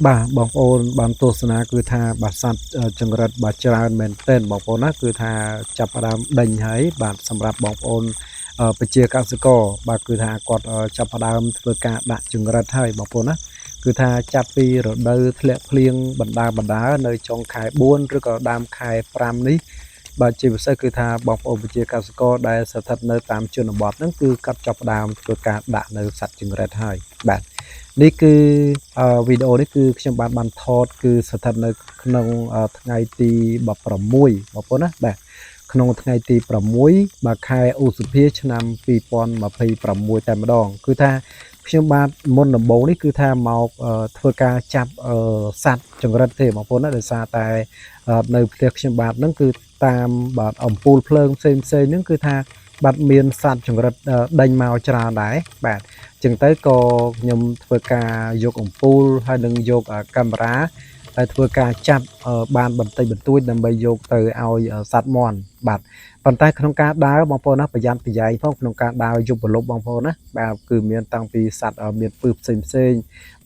បាទបងប្អូនបានទស្សនាគឺថាបាទសត្វចង្រិតបាទច្រើនមែនទែនបងប្អូនណាគឺថាចាប់ផ្ដើមដេញហើយបាទសម្រាប់បងប្អូនប្រជាកសិករបាទគឺថាគាត់ចាប់ផ្ដើមធ្វើការដាក់ចង្រិតហើយបងប្អូនណាគឺថាចាប់ពីរដូវធ្លាក់ភ្លៀងបណ្ដាបណ្ដានៅចុងខែ4ឬក៏ដើមខែ5នេះបាទជាពិសេសគឺថាបងប្អូនប្រជាកសិករដែលស្ថិតនៅតាមជនបទហ្នឹងគឺគាត់ចាប់ផ្ដើមធ្វើការដាក់នៅសត្វចង្រិតហើយបាទ នេះគឺវីដេអូនេះគឺខ្ញុំបានបានថតគឺស្ថិតនៅក្នុងថ្ងៃទី16បងប្អូនណាបាទក្នុងថ្ងៃទី6បាទខែឧសភាឆ្នាំ2026តែម្ដងគឺថាខ្ញុំបាទមុនដំបូងនេះគឺថាមកធ្វើការចាប់សត្វចង្រិតទេបងប្អូនណាដោយសារតែនៅផ្ទះខ្ញុំបាទហ្នឹងគឺតាមបាទអំពូលភ្លើងផ្សេងផ្សេងហ្នឹងគឺថាបាទមានសត្វចង្រិតដេញមកច្រើនដែរបាទ ចឹងទៅក៏ខ្ញុំធ្វើការយកអំពូលហើយនឹងយកកាមេរ៉ាហើយធ្វើការចាប់បានបន្តិចបន្តួចដើម្បីយកទៅឲ្យសត្វមាន់បាទប៉ុន្តែក្នុងការដើរបងប្អូនណាប្រយ័ត្នប្រយែងផងក្នុងការដើរយប់ព្រលប់បងប្អូនណាបាទគឺមានតាំងពីសត្វមានពឹសផ្សេងផ្សេង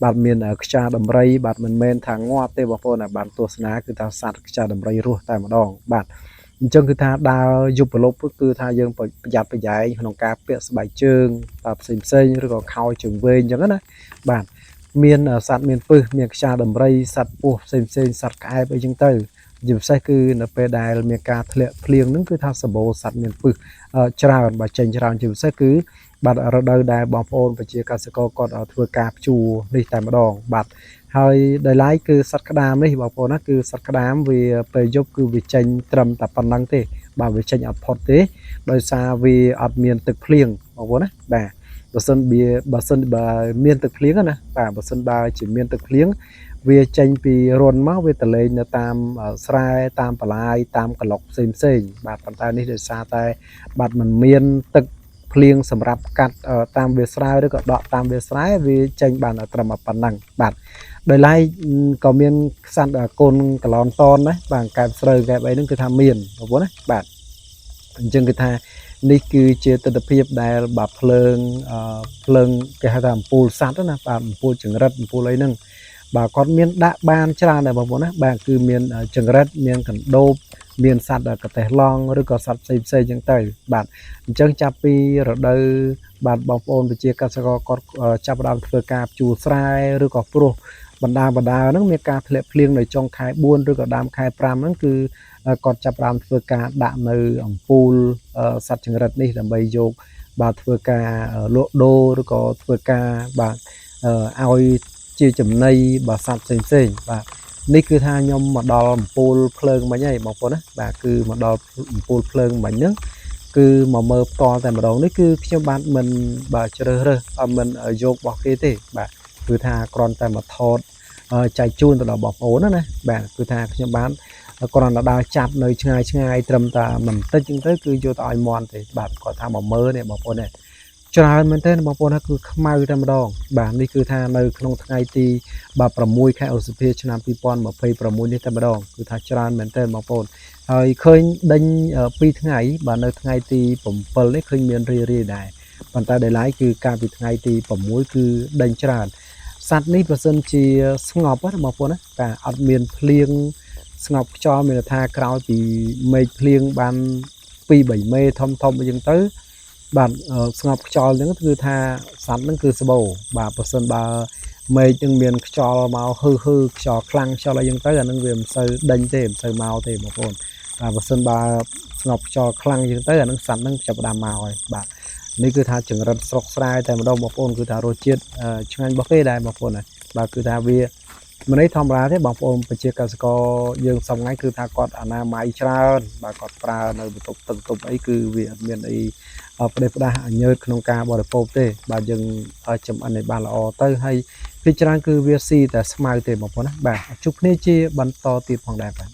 បាទមានខ្យាដំរីបាទមិនមែនថាងាប់ទេបងប្អូនណាបានទស្សនាគឺថាសត្វខ្យាដំរីរស់តែម្ដងបាទអញ្ចឹងគឺថាដើរយប់ព្រលប់គឺថាយើងប្រយ័ត្នប្រយែងក្នុងការពាក់ស្បែកជើងបាទផ្សេងផ្សេងឬក៏ខោជើងវែងអញ្ចឹងណាបាទមានសត្វមានពឹសមានខ្យាដំរីសត្វពស់ផ្សេងផ្សេងសត្វក្អែបអីចឹងទៅជាពិសេសគឺនៅពេលដែលមានការធ្លាក់ភ្លៀងហ្នឹងគឺថាសម្បូរសត្វមានពឹសច្រើនបាទចេញច្រើនជាពិសេសគឺបាទរដូវដែលបងប្អូនប្រជាកសិករគាត់ធ្វើការភ្ជួរនេះតែម្ដងបាទហើយដោយឡែកគឺសត្វក្តាមនេះបងប្អូនណាគឺសត្វក្តាមវាពេលយប់គឺវាចេញត្រឹមតែប៉ុណ្្នឹងទេបាទវាចេញអត់ផុតទេដោយសារវាអត់មានទឹកភ្លៀងបងប្អូនណាបាទបើសិនវាបើសិនបើមានទឹកភ្លៀងណាបាទបើសិនបើជាមានទឹកភ្លៀងវាចេញពីរុនមកវាទៅលេងនៅតាមស្រែតាមបន្លាយតាមកន្លុកផ្សេងផ្សេងបាទប៉ុន្តែនេះដោយសារតែបាទมันមានទឹកភ្លៀងសម្រាប់កាត់តាមវាលស្រែឬក៏ដកតាមវាលស្រែវាចេញបានត្រឹមប៉ុណ្ណឹងបាទដោយឡែកក៏មានសត្វកូនកឡនតនដែរបាទកែបស្រូវកែបអីហ្នឹងគឺថាមានបងប្អូនណាបាទអញ្ចឹងគឺថានេះគឺជាទស្សនភាពដែលបាទភ្លើងភ្លើងគេហៅថាអំពូលសត្វណាបាទអំពូលចង្រិតអំពូលអីហ្នឹងបាទគាត់មានដាក់បានច្រើនដែរបងប្អូនណាបាទគឺមានចង្រិតមានកណ្ដូបមានសត្វកតេះឡង់ឬក៏សត្វផ្សេងផ្សេងអញ្ចឹងទៅបាទអញ្ចឹងចាប់ពីរដូវបាទបងប្អូនប្រជាកសិករគាត់ចាប់ផ្ដើមធ្វើការភ្ជួរស្រែឬក៏ព្រោះបណ្ដាបណ្ដាហ្នឹងមានការធ្លាក់ភ្លៀងនៅចុងខែ4ឬក៏ដើមខែ5ហ្នឹងគឺគាត់ចាប់ផ្ដើមធ្វើការដាក់នៅអំពូលសត្វចង្រិតនេះដើម្បីយកបាទធ្វើការលក់ដូរឬក៏ធ្វើការបាទឲ្យជាចំណីបាទសត្វផ្សេងផ្សេងបាទនេះគឺថាខ្ញុំមកដល់អំពូលភ្លើងមិញហើយបងប្អូនណាបាទគឺមកដល់អំពូលភ្លើងមិញហ្នឹងគឺមកមើលផ្ទាល់តែម្ដងនេះគឺខ្ញុំបាទមិនបាទជ្រើសរើសអត់មិនយករបស់គេទេបាទគឺថាគ្រាន់តែមកថតចែកជូនទៅដល់បងប្អូនណាណាបាទគឺថាខ្ញុំបានគ្រាន់តែដើរចាប់នៅឆ្ងាយឆ្ងាយត្រឹមតែមិនតិចចឹងទៅគឺយកទៅឲ្យមន់ទេបាទគាត់ថាមកមើលនេះបងប្អូននេះច្រើនមែនទែនបងប្អូនណាគឺខ្មៅតែម្ដងបាទនេះគឺថានៅក្នុងថ្ងៃទីបាទ6ខែឧសភាឆ្នាំ2026នេះតែម្ដងគឺថាច្រើនមែនទែនបងប្អូនហើយឃើញដេញ2ថ្ងៃបាទនៅថ្ងៃទី7នេះឃើញមានរាយរាយដែរប៉ុន្តែដែលឡែកគឺកាលពីថ្ងៃទី6គឺដេញច្រើនសត្វនេះបើសិនជាស្ងប់ណាបងប្អូនណាបាទអត់មានភ្លៀងស្ងប់ខ្យល់មានន័យថាក្រោយពីមេឃភ្លៀងបាន2 3មេធំធំអីចឹងទៅបាទស្ងប់ខ្យល់ហ្នឹងគឺថាសត្វហ្នឹងគឺស្បូរបាទបើសិនបើមេឃហ្នឹងមានខ្យល់មកហឺហឺខ្យល់ខ្លាំងខ្យល់អីចឹងទៅអាហ្នឹងវាមិនសូវដេញទេមិនសូវមកទេបងប្អូនបាទបើសិនបើស្ងប់ខ្យល់ខ្លាំងចឹងទៅអាហ្នឹងសត្វហ្នឹងចាប់ផ្ដើមមកហើយបាទនេះគឺថាចង្រិតស្រុកស្រែតែម្ដងបងប្អូនគឺថារសជាតិឆ្ងាញ់របស់គេដែរបងប្អូនណាបាទគឺថាវាមិននេះធម្មតាទេបងប្អូនប្រជាកសិករយើងសប្ងៃគឺថាគាត់អនាម័យច្រើនបាទគាត់ប្រើនៅបន្ទប់ទឹកបន្ទប់អីគឺវាអត់មានអីផ្ដេសផ្ដាសអញើតក្នុងការបរិភោគទេបាទយើងចំអិនឲ្យបានល្អទៅហើយភាគច្រើនគឺវាស៊ីតែស្មៅទេបងប្អូនណាបាទជួបគ្នាជាបន្តទៀតផងដែរបាទ។